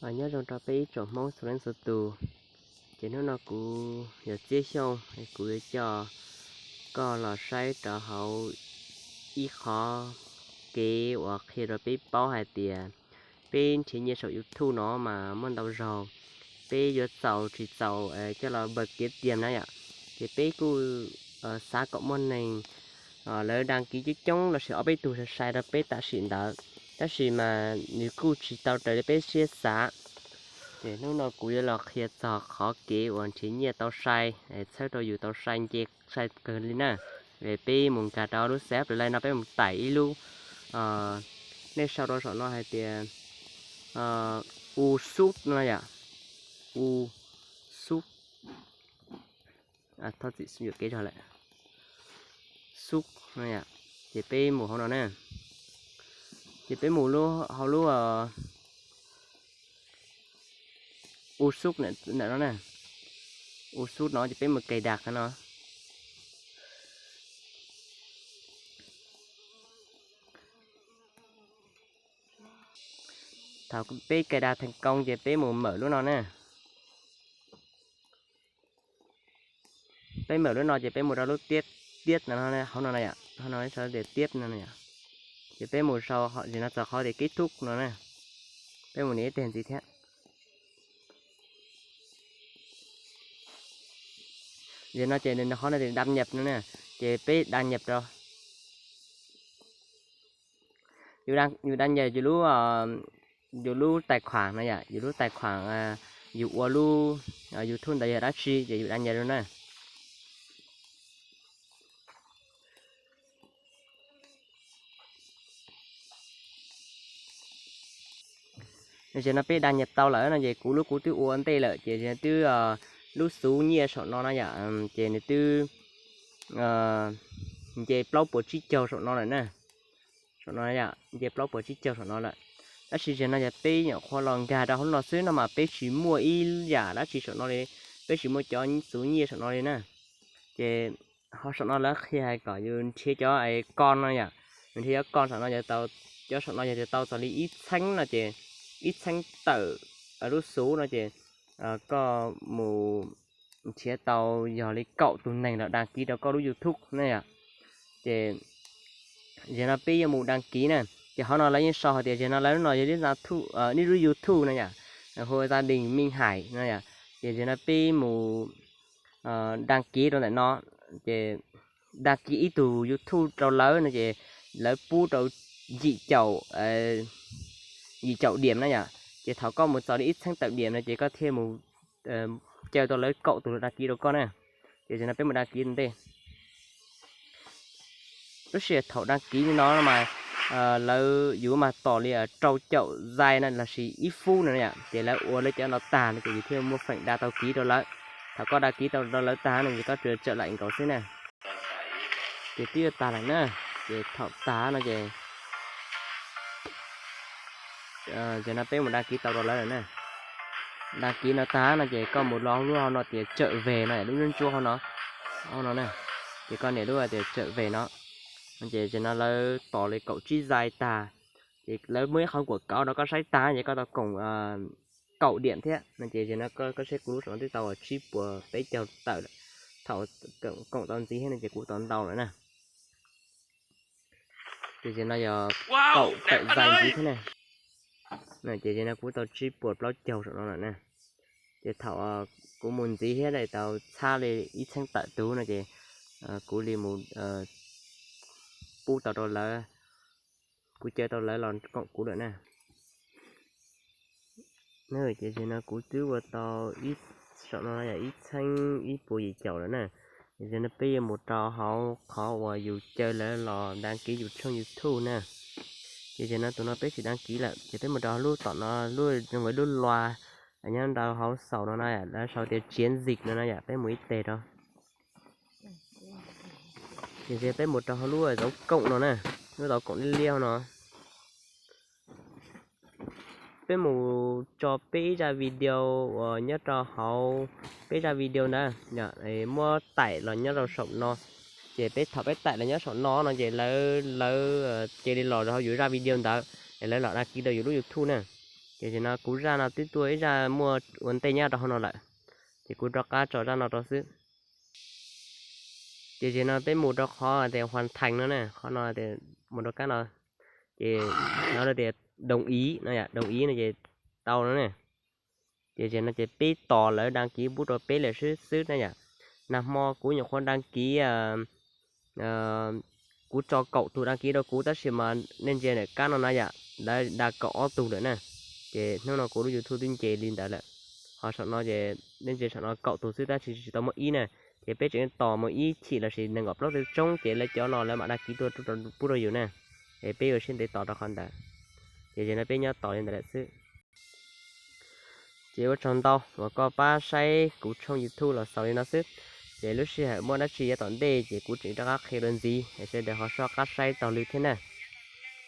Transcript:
Nyob zoo rau peb ib tsoom Hmoob txhua leej txhua tus. Ces hnub no kuv yog Txiab Xyooj, kuv yuav coj koj los saib rau hauv ib qhov kev uas qhia rau peb paub hais tias peb nrhiav nyiaj saum YouTube no mas muaj ntau zaug, peb yuav txaus tsis txaus coj los npawb kev tiag na yom. Ces peb kuj xav kom muaj neeg lawv đăng ký coob coob lossis ob peb tug sai sai rau peb tam sim ntawd, tab sis mas nws kuj tsis tau raws li peb siab xav. Ces hnub no kuv yuav los qhia txog qhov kev uas nrhiav nyiaj tau sai, txhawb rau yus tau sai nce sai kawg li na. Peb mus nkag rau lub xab plaws li no, peb mus tải ib lub, nej sau rau saum no hais tias u sub no yom, u sub, thov txim, yuam kev zog lawm, sub no yom. Ces peb mus hauv no na, ces peb mus hauv lub u sub ntawm no na, u sub no ces peb mus cài đặt no. Thaum peb cài đặt thành công ces peb mus mở lub no na. Peb mở lub no ces peb mus rau lub tiếp, tiếp no, hauv no na yom, hauv no sau tias tiếp no na yom. Ces peb mus sau, ces no txog qhov tias kết thúc no na. Peb mus nias ib teg ntxiv thiab. Ces no ces nws qhov no tias đăng nhập no na, ces peb đăng nhập rau. Yus đăng nhập yus lub, yus lub tài khoản no yom, yus lub tài khoản, yus ua lub YouTube ntawd yog dab tsi ces yus đăng nhập rau na. Ces no peb đăng nhập tau lawm no ces kuv lub kuv twb ua ua ntej lawm ces twb lub xuv nyiaj saum no na yom, ces nws twb nce plaub puas tsib caug saum no lawm na. Saum no yom, nce plaub puas tsib caug saum no lawm. Tab sis zaum no yog peb nyuam qhuav los nkag rau hauv no xwb no mas peb tsis muaj ib yam dab tsi saum no li, peb tsis muaj cov xuv nyiaj saum no li na. Ces ho saum no lawv qhia hais kom yus nrhiav cov ko no yom, yus nrhiav cov ko saum no, cov saum no yog tias tau txog li ib txheeb no ces ib txheeb tawm lub xuv no ces koj mus nrhiav tau yog li kaum tus neeg los đăng ký rau koj lub YouTube na yom. Ces zaum no peb yuav mus đăng ký na. Ces hauv no lawv yeej sau hais tias zaum no lawv lub no yog lub YouTube na yom, hu gia đình Minh Hải no yom. Ces zaum no peb mus đăng ký rau ntawm no, ces đăng ký ib tug YouTube rau lawv no ces lawv pub rau yim caum, yim caum điểm na yom. Ces thaum koj mus txog li ib txheeb tawm điểm no ces koj thiaj mus caw tau lawv kaum tus los đăng ký rau koj na. Ces zaum no peb mus đăng ký ntej. Lub sij hawm thaum đăng ký li no mas lawv yuav mas tos li rau caum giây no lossis ib phút no yom, ces lawv ua lawv cov no tag no ces yus thiaj muaj feem đăng tau ký rau lawv. Thaum koj đăng ký tau rau lawv tag no ces koj tsuas tsawm laim nkaus xwb na. Ces twb yuav tag lawm na. Ces thaum tag no ces zaum no peb mus đăng ký tau rau lawv lawm na. Đăng ký no tag no ces koj mus los lub hauv no tias trở về no, lub ntsuab ntsuab hauv no, hauv no na. Ces koj nias lub tias trở về no, ces zaum no lawv tos li kaum tsib giây tag, ces lawv muaj ib qho quảng cáo rau koj saib tag ces koj tau cộng, cộng điểm thiab no. Ces zaum no koj saib kuv lub saum no twb tau tsib puas peb caug tawm lawm. Thaum cộng tau ntxiv thiab no ces kuv tau ntau lawm na. Ces zaum no yog cộng tawm giây ntxiv thiab na. Ces zaum no kuv tau tsib puas plaub caug saum no lawm na. Ces thaum kuv mus ntxiv thiab tau txhab li ib txheeb tawm tus no ces kuv li mus pub tau rau lawv, kuv caw tau lawv los cộng kuv lawm na. Ces zaum no kuv twb ua tau ib, saum no yog ib txheeb ib puas yim caum lawm na. Ces zaum no peb yuav mus rau hauv qhov uas yus caw lawv los đăng ký yus tshooj YouTube na. Ces zaum no tus no peb tsis đăng ký lawm ces peb mus rau lub tom no, lub zoo nkaus lub lua nyob rau hauv xaus no na, lawv sau tias chiến dịch no na yom, peb mus ib teg rau. Ces peb mus rau hauv lub dấu cộng no na, lub dấu cộng liab liab no. Peb mus tso peb zaj video uas nyob rau hauv peb zaj video ntawd, muab tải los nyob rau saum no. Ces peb thaum peb tải los nyob saum no no ces lawv, lawv cia li los rau hauv yus zaj video ntawd es lawv los đăng ký rau yus lub YouTube na. Ces tam sim no kuv zaj no twb tuaj ib zaj muaj ua ntej nyob rau hauv no lawm, ces kuv rov qab tso zaj no rau xwb. Ces tam sim no peb mus rau qhov tias hoàn thành no ne, qhov no tias mus rau kab no, ces no tias đồng ý no yom, đồng ý no ces tau no ne. Ces tam sim no ces peb tos lawv đăng ký pub rau peb lawm xwb xwb na yom. Nag hmo kuv nyuam qhuav đăng ký, kuv tso kaum tus đăng ký rau kuv tab sis mas nej ntsia ntawm kab no na yom, lawv đăng kaum ob tug lawm na. Ces hnub no kuv lub YouTube twb nce li ntawd lawm. Ho saum no ces nej ntsia saum no kaum tus xwb tab sis tsis tau muaj ib na. Ces peb tseem tos mus ib chim los sis nees nkaum plaub tug tsoob ces lawv cov no lawv mam đăng ký tuaj pub rau yus na. Es peb ua siab ntev tos rau qhov ntawd. Ces tam sim no peb nyob tos li ntawd lawm xwb. Ces ua tsaug ntau uas koj pab saib kuv tshooj YouTube los xaus li no xwb. Ces lub sij hawm muaj dab tsi yav tom ntej ces kuv tseem rov qab qhia dua ntxiv es sawv daws ho soj qab saib taug lw thiab na.